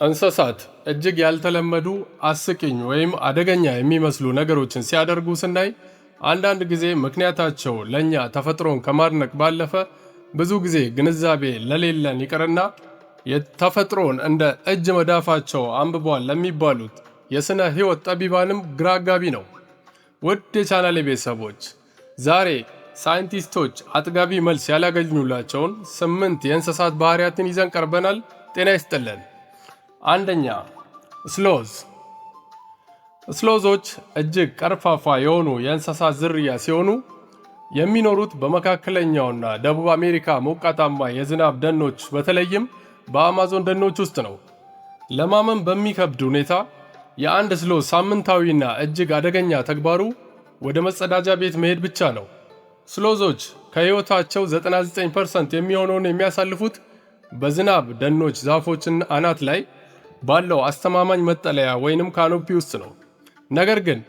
እንስሳት እጅግ ያልተለመዱ፣ አስቂኝ ወይም አደገኛ የሚመስሉ ነገሮችን ሲያደርጉ ስናይ አንዳንድ ጊዜ ምክንያታቸው ለእኛ ተፈጥሮን ከማድነቅ ባለፈ ብዙ ጊዜ ግንዛቤ ለሌለን ይቅርና የተፈጥሮን እንደ እጅ መዳፋቸው አንብቧል ለሚባሉት የሥነ ሕይወት ጠቢባንም ግራ አጋቢ ነው። ውድ የቻናሌ ቤተሰቦች፣ ዛሬ ሳይንቲስቶች አጥጋቢ መልስ ያላገኙላቸውን 8 የእንስሳት ባህሪያትን ይዘን ቀርበናል። ጤና ይስጥልን። አንደኛ፣ sloth። Sloth ኦች እጅግ ቀርፋፋ የሆኑ የእንስሳት ዝርያ ሲሆኑ የሚኖሩት በመካከለኛውና ደቡብ አሜሪካ ሞቃታማ የዝናብ ደኖች፣ በተለይም በአማዞን ደኖች ውስጥ ነው። ለማመን በሚከብድ ሁኔታ የአንድ sloth ሳምንታዊና እጅግ አደገኛ ተግባሩ ወደ መጸዳጃ ቤት መሄድ ብቻ ነው። Sloth ኦች ከሕይወታቸው 99% የሚሆነውን የሚያሳልፉት በዝናብ ደኖች ዛፎች አናት ላይ ባለው አስተማማኝ መጠለያ ወይንም canopy ውስጥ ነው። ነገር ግን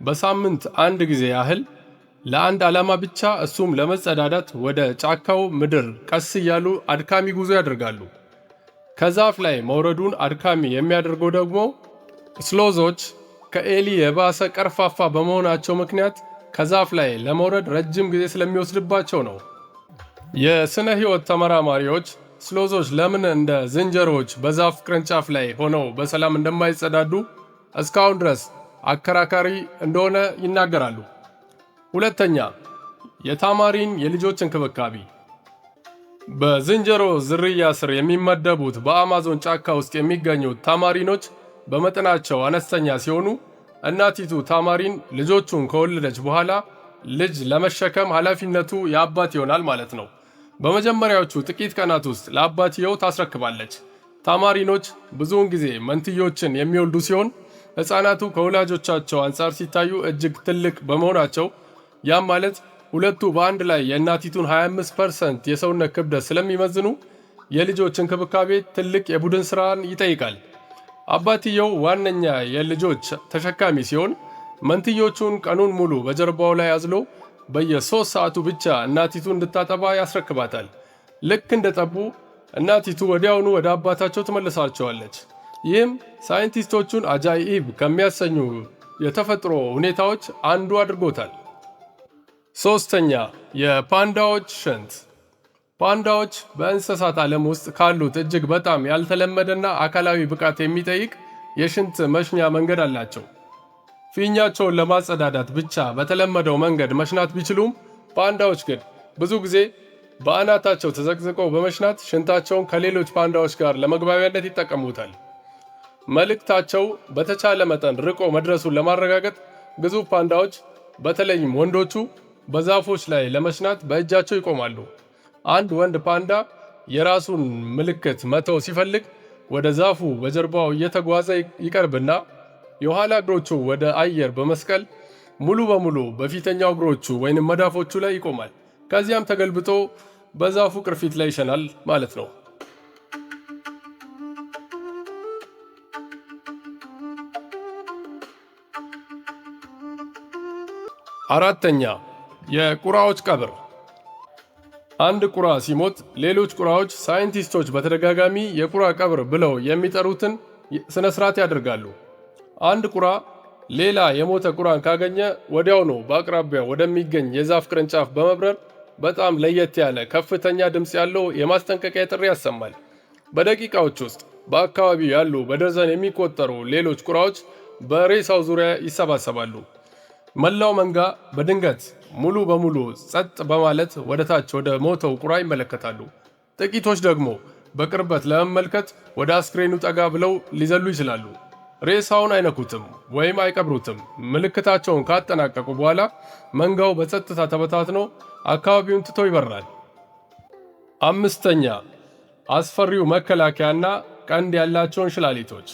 በሳምንት አንድ ጊዜ ያህል ለአንድ ዓላማ ብቻ፣ እሱም ለመጸዳዳት፣ ወደ ጫካው ምድር ቀስ እያሉ አድካሚ ጉዞ ያደርጋሉ። ከዛፍ ላይ መውረዱን አድካሚ የሚያደርገው ደግሞ sloth ኦች ከኤሊ የባሰ ቀርፋፋ በመሆናቸው ምክንያት ከዛፍ ላይ ለመውረድ ረጅም ጊዜ ስለሚወስድባቸው ነው። የስነ ሕይወት ተመራማሪዎች sloth ኦች ለምን እንደ ዝንጀሮዎች በዛፍ ቅርንጫፍ ላይ ሆነው በሰላም እንደማይጸዳዱ እስካሁን ድረስ አከራካሪ እንደሆነ ይናገራሉ። ሁለተኛ፣ የ tamarin የልጆች እንክብካቤ። በዝንጀሮ ዝርያ ስር የሚመደቡት በአማዞን ጫካ ውስጥ የሚገኙት tamarin ኦች በመጠናቸው አነስተኛ ሲሆኑ እናቲቱ tamarin ልጆቹን ከወለደች በኋላ ልጅ ለመሸከም ኃላፊነቱ የአባት ይሆናል ማለት ነው። በመጀመሪያዎቹ ጥቂት ቀናት ውስጥ ለአባትየው ታስረክባለች። Tamarin ኦች ብዙውን ጊዜ መንትዮችን የሚወልዱ ሲሆን ሕፃናቱ ከወላጆቻቸው አንጻር ሲታዩ እጅግ ትልቅ በመሆናቸው፣ ያም ማለት ሁለቱ በአንድ ላይ የእናቲቱን 25% የሰውነት ክብደት ስለሚመዝኑ፣ የልጆች እንክብካቤ ትልቅ የቡድን ስራን ይጠይቃል። አባትየው ዋነኛ የልጆች ተሸካሚ ሲሆን መንትዮቹን ቀኑን ሙሉ በጀርባው ላይ አዝሎ በየ3 ሰዓቱ ብቻ እናቲቱ እንድታጠባ ያስረክባታል። ልክ እንደጠቡ እናቲቱ ወዲያውኑ ወደ አባታቸው ትመልሳቸዋለች። ይህም ሳይንቲስቶቹን አጃኢብ ከሚያሰኙ የተፈጥሮ ሁኔታዎች አንዱ አድርጎታል። ሶስተኛ፣ የፓንዳዎች ሽንት። ፓንዳዎች በእንስሳት ዓለም ውስጥ ካሉት እጅግ በጣም ያልተለመደና አካላዊ ብቃት የሚጠይቅ የሽንት መሽኛ መንገድ አላቸው። ፊኛቸውን ለማጸዳዳት ብቻ በተለመደው መንገድ መሽናት ቢችሉም ፓንዳዎች ግን ብዙ ጊዜ በአናታቸው ተዘቅዝቀው በመሽናት ሽንታቸውን ከሌሎች ፓንዳዎች ጋር ለመግባቢያነት ይጠቀሙታል። መልእክታቸው በተቻለ መጠን ርቆ መድረሱን ለማረጋገጥ ግዙፍ ፓንዳዎች፣ በተለይም ወንዶቹ፣ በዛፎች ላይ ለመሽናት በእጃቸው ይቆማሉ። አንድ ወንድ ፓንዳ የራሱን ምልክት መተው ሲፈልግ ወደ ዛፉ በጀርባው እየተጓዘ ይቀርብና የኋላ እግሮቹ ወደ አየር በመስቀል ሙሉ በሙሉ በፊተኛው እግሮቹ ወይንም መዳፎቹ ላይ ይቆማል። ከዚያም ተገልብጦ በዛፉ ቅርፊት ላይ ይሸናል ማለት ነው። አራተኛ፣ የቁራዎች ቀብር። አንድ ቁራ ሲሞት ሌሎች ቁራዎች ሳይንቲስቶች በተደጋጋሚ የቁራ ቀብር ብለው የሚጠሩትን ስነ ስርዓት ያደርጋሉ። አንድ ቁራ ሌላ የሞተ ቁራን ካገኘ ወዲያውኑ በአቅራቢያው ወደሚገኝ የዛፍ ቅርንጫፍ በመብረር በጣም ለየት ያለ ከፍተኛ ድምፅ ያለው የማስጠንቀቂያ ጥሪ ያሰማል። በደቂቃዎች ውስጥ በአካባቢው ያሉ በደርዘን የሚቆጠሩ ሌሎች ቁራዎች በሬሳው ዙሪያ ይሰባሰባሉ። መላው መንጋ በድንገት ሙሉ በሙሉ ጸጥ በማለት ወደ ታች ወደ ሞተው ቁራ ይመለከታሉ። ጥቂቶች ደግሞ በቅርበት ለመመልከት ወደ አስክሬኑ ጠጋ ብለው ሊዘሉ ይችላሉ። ሬሳውን አይነኩትም ወይም አይቀብሩትም። ምልክታቸውን ካጠናቀቁ በኋላ መንጋው በጸጥታ ተበታትኖ አካባቢውን ትቶ ይበራል። አምስተኛ፣ አስፈሪው መከላከያና ቀንድ ያላቸው እንሽላሊቶች።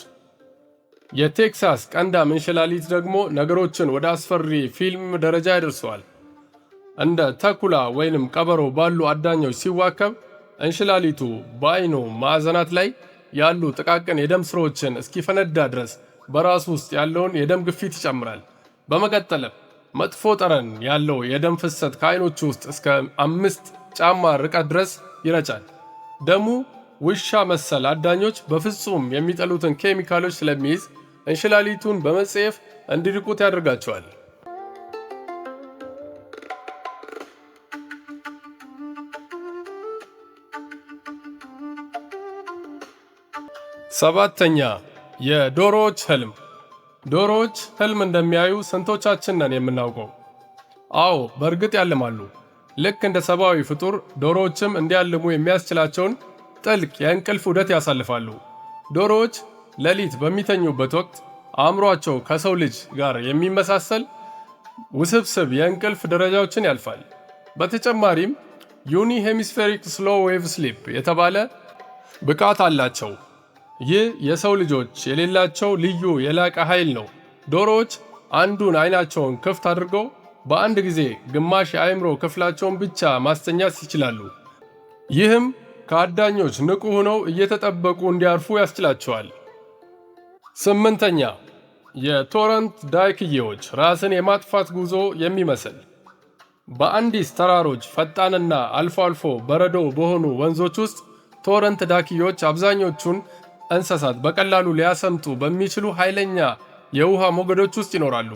የቴክሳስ ቀንዳም እንሽላሊት ደግሞ ነገሮችን ወደ አስፈሪ ፊልም ደረጃ ያደርሰዋል። እንደ ተኩላ ወይንም ቀበሮ ባሉ አዳኞች ሲዋከብ እንሽላሊቱ በአይኑ ማዕዘናት ላይ ያሉ ጥቃቅን የደም ስሮችን እስኪፈነዳ ድረስ በራሱ ውስጥ ያለውን የደም ግፊት ይጨምራል። በመቀጠልም መጥፎ ጠረን ያለው የደም ፍሰት ከአይኖቹ ውስጥ እስከ 5 ጫማ ርቀት ድረስ ይረጫል። ደሙ ውሻ መሰል አዳኞች በፍጹም የሚጠሉትን ኬሚካሎች ስለሚይዝ እንሽላሊቱን በመጸየፍ እንዲርቁት ያደርጋቸዋል። ሰባተኛ፣ የዶሮዎች ህልም። ዶሮዎች ህልም እንደሚያዩ ስንቶቻችን ነን የምናውቀው? አዎ፣ በእርግጥ ያልማሉ። ልክ እንደ ሰብአዊ ፍጡር ዶሮዎችም እንዲያልሙ የሚያስችላቸውን ጥልቅ የእንቅልፍ ዑደት ያሳልፋሉ። ዶሮዎች ሌሊት በሚተኙበት ወቅት አእምሯቸው ከሰው ልጅ ጋር የሚመሳሰል ውስብስብ የእንቅልፍ ደረጃዎችን ያልፋል። በተጨማሪም unihemispheric slow wave sleep የተባለ ብቃት አላቸው። ይህ የሰው ልጆች የሌላቸው ልዩ የላቀ ኃይል ነው። ዶሮዎች አንዱን አይናቸውን ክፍት አድርገው በአንድ ጊዜ ግማሽ የአእምሮ ክፍላቸውን ብቻ ማስተኛት ይችላሉ። ይህም ከአዳኞች ንቁ ሆነው እየተጠበቁ እንዲያርፉ ያስችላቸዋል። ስምንተኛ፣ የቶረንት ዳይክዬዎች ራስን የማጥፋት ጉዞ የሚመስል። በአንዲስ ተራሮች ፈጣንና አልፎ አልፎ በረዶ በሆኑ ወንዞች ውስጥ ቶረንት ዳክዬዎች አብዛኞቹን እንስሳት በቀላሉ ሊያሰምጡ በሚችሉ ኃይለኛ የውሃ ሞገዶች ውስጥ ይኖራሉ።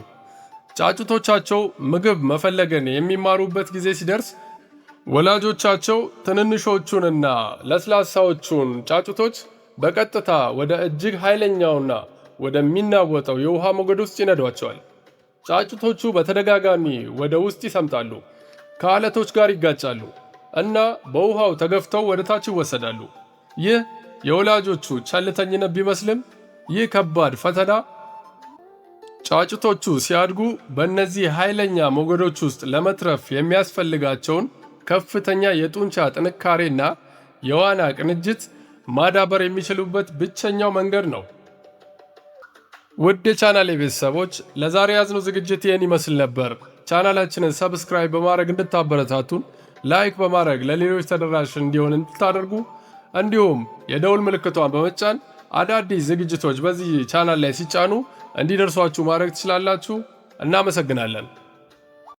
ጫጩቶቻቸው ምግብ መፈለግን የሚማሩበት ጊዜ ሲደርስ ወላጆቻቸው ትንንሾቹንና ለስላሳዎቹን ጫጩቶች በቀጥታ ወደ እጅግ ኃይለኛውና ወደሚናወጠው የውሃ ሞገድ ውስጥ ይነዷቸዋል። ጫጩቶቹ በተደጋጋሚ ወደ ውስጥ ይሰምጣሉ፣ ከአለቶች ጋር ይጋጫሉ እና በውሃው ተገፍተው ወደ ታች ይወሰዳሉ። ይህ የወላጆቹ ቸልተኝነት ቢመስልም ይህ ከባድ ፈተና ጫጩቶቹ ሲያድጉ በእነዚህ ኃይለኛ ሞገዶች ውስጥ ለመትረፍ የሚያስፈልጋቸውን ከፍተኛ የጡንቻ ጥንካሬና የዋና ቅንጅት ማዳበር የሚችሉበት ብቸኛው መንገድ ነው። ውድ የቻናሌ ቤተሰቦች፣ ለዛሬ ያዝነው ዝግጅት ይህን ይመስል ነበር። ቻናላችንን subscribe በማድረግ እንድታበረታቱን፣ like በማድረግ ለሌሎች ተደራሽ እንዲሆን እንድታደርጉ እንዲሁም የደውል ምልክቷን በመጫን አዳዲስ ዝግጅቶች በዚህ ቻናል ላይ ሲጫኑ እንዲደርሷችሁ ማድረግ ትችላላችሁ። እናመሰግናለን።